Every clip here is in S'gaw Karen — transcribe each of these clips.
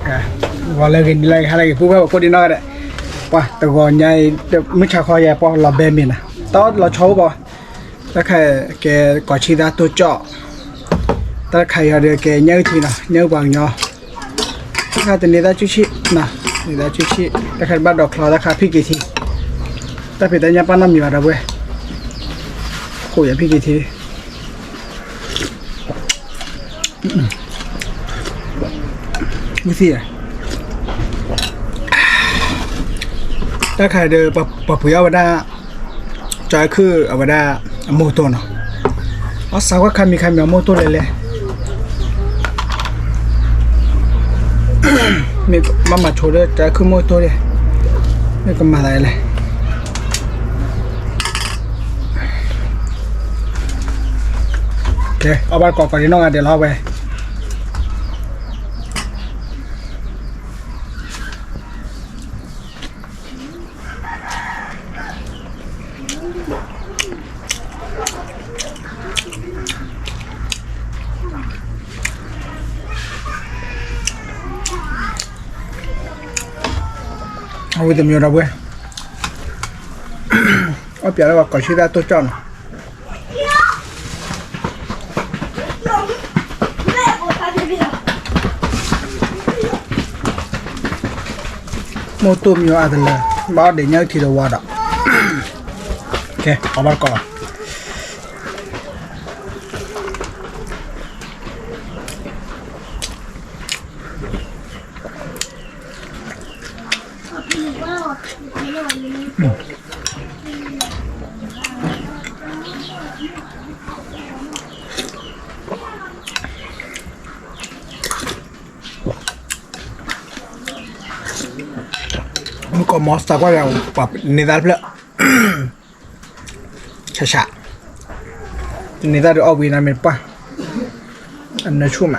ဂီၤလၢဂ့ၤ နံၤလၢဂ့ၤ ဟါလၢဂ့ၤ ပုၢ်ဝဲၢ်ကိးဒံနီၢ်ဂၤဒဲး, ပှၤတဂီၤညါအံၤ မုၢ်ဆါခီယဲ ပှၤလီၤဘဲမ့ၤနၤ, တၢ်လီၤဆီအိၣ်ဘၣ်, တၢ်ခါကဲ ကိးဆံသၣ်တိၢ်ကၠီၣ်, တၢ်တခါအံၤဒီးကဲညၣ်အုၣ်ထံနီၤ, ညၣ်အုၣ်ပှၤကညီ, တၢ်ခါတန့ၢ်သၣ်ကူၣ်ဆံၣ်, န့ၢ်သၣ်ကူၣ်ဆံၣ်, တၢ်ခါတဘၣ်ဒိးချီ တၢ်ခါဖံးက့ၤထံ, တၢ်ဖံးတၢ်ညၣ်ပာ်နီတမံၤဘၣ်ဒီးဝဲ, ဃိးယၤဖံးက့ၤထံ ဝံသံၣ်, တၢ်ခါဒီး ပှၤပှ့ၤအီၣ်ဝဲဒၣ်, ကၠီခုၣ်အဝဲဒၣ်, အမိၢ်တိၢ်နီၤ, အစးကွၢ်ခါမံၤခါမံၤအမိၢ်တိၢ်လဲၣ်လဲၣ်, မ့ၢ်ဘၣ်မၤဆိလၢကၠီခုၣ်မိၢ်တိၢ်လဲၣ်, မ့ၢ်ကမၤသးလဲၣ် အီၣ်ဘၣ်ကိးကိးဒံနီၢ်ဂၤဒဲးလီၤဝဲ အဝံၤတမံၤဒီးဝဲ, အီၣ်ပၠးလၢပှၤကိးဆံသၣ်တိၢ်ကၠီၣ်နီၤ မိၢ်တိၢ်မံၤအါတလၢ, ဘၣ်အီၣ်ဒံးညၣ်အုၣ်ထံဒီးဝါဒီး, ကဲ အီၣ်ဘၣ်ကိးလီၤ မုၢ်ကီၢ်မီစးကွၢ်ယၤ, ပှၤန့ၢ်သၣ်တဖျၢၣ်, ဆးဆး, တန့ၢ်သၣ်ဒီးအီၣ်ဝံၤနၤမ့ၢ်တပှၢ်, အနၢဆူၣ်မး အီ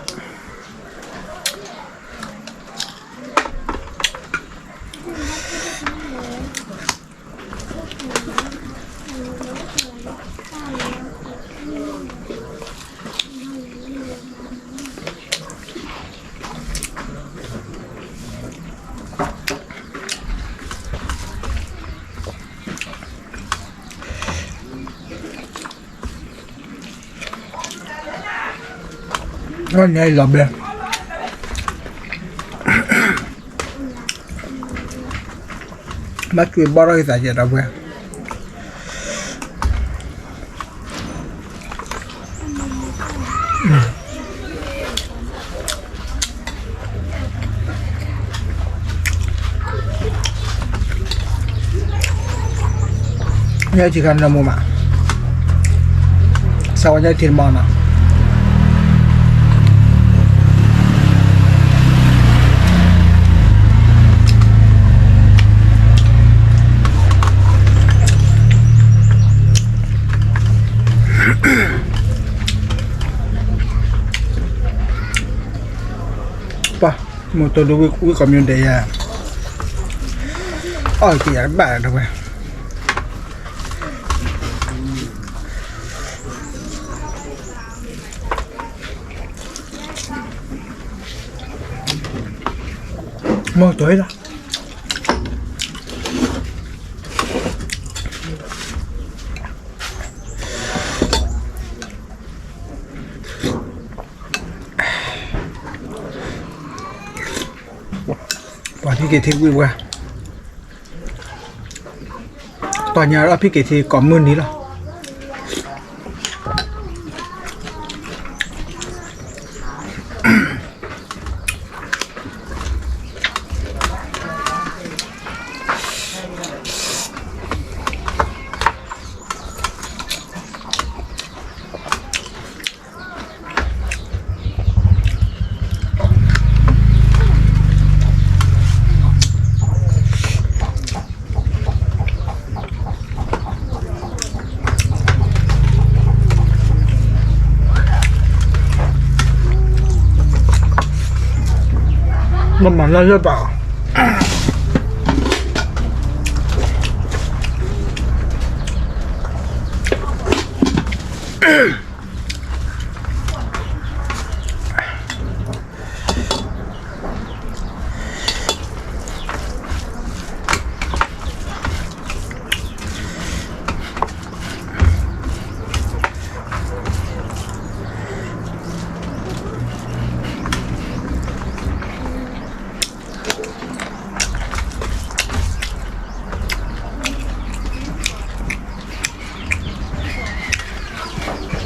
ၣ်ညါအံၤလီၤဘဲ, ဘၣ်ကွံာ်ဘီထီၣ်က့ၤသးယဲဒီးဝဲ ညၣ်ထံခါနၢမူမး, စးဝဲညၣ်ထံတမီၤနီၤ ပှၤ မိၢ်တိၢ်ဒုးဝံၣ်ကိးမံၤဒဲးယၤ, အီၣ်က့ၤယၤတဘၣ်ဒီးဝဲ မိၢ်တိၢ်လီၤ ပှၤဖံးက့ၤထံဝံၣ်ဝဲ, တီၤညါအီၣ်ဖံးက့ၤထံကိးမုၢ်နံၤလီၤ. မၤလၢလၢဘၣ်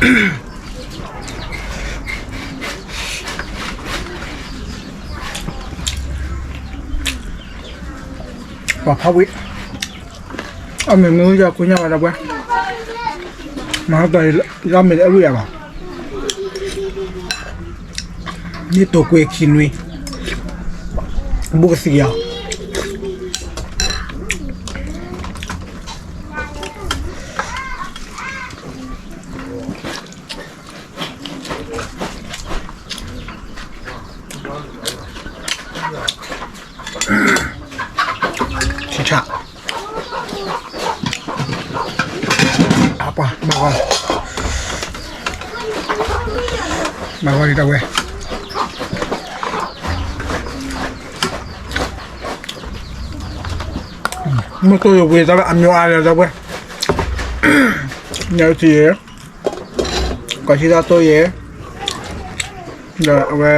ပှၤဖးဝံၤ အမ့ၢ်မ့ၢ်ယၤကိညါဘၣ်ဒီးပှဲၤ, မၤဟီၣ်တီၢ်လၢအမ့ၢ်တအဲၣ်ဝံၣ်ယၤဘၣ်, န့ၢ်တိာ်ကွံာ်ခံနွံ, ဘူးကသံၣ်ယၤ ဆံၣ်ဆၣ်, အပှၤ မၤဂီၤလံ, မၤဂီၤလံတၢ်ဝဲ, မုၢ်တိၢ်ယဝံၤတၢ်ဝဲအမျိုးအါလၢတၢ်ဝဲ, ညၣ်အုၣ်ထံယဲ, ကီၢ်ဆံတၢ်တိၢ်ယဲ, ဒီးအဝဲ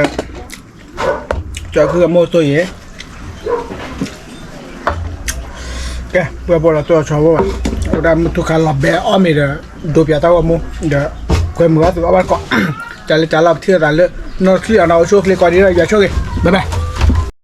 ကၠီခုအမိၢ်တိၢ်ယဲ, ကဲ ပှဲၤဘီဒီးတိၢ်အီၤဆီဘိဘၣ်, အဝဲဒၣ်မုၢ်ထူၣ်ခါလီၤဘဲအီၣ်မ့ၤဒီး ဒိးပၠးတၢ်ဂီၢ်မူ, ဒီး ကွဲမုာ်ဘၣ်သုအီၣ်ဘၣ်တကိး, တၢ်လၢတၢ်လီၢ်ပထံၣ်လိာ်သးလၢ နီၢ်ချံၣ်အီၤနီၢ်အိၣ်ဆူၣ်အိၣ်ချ့ကိးဒ်ဒီး ယွၤဆိၣ်ဂ့ၤ, bye bye.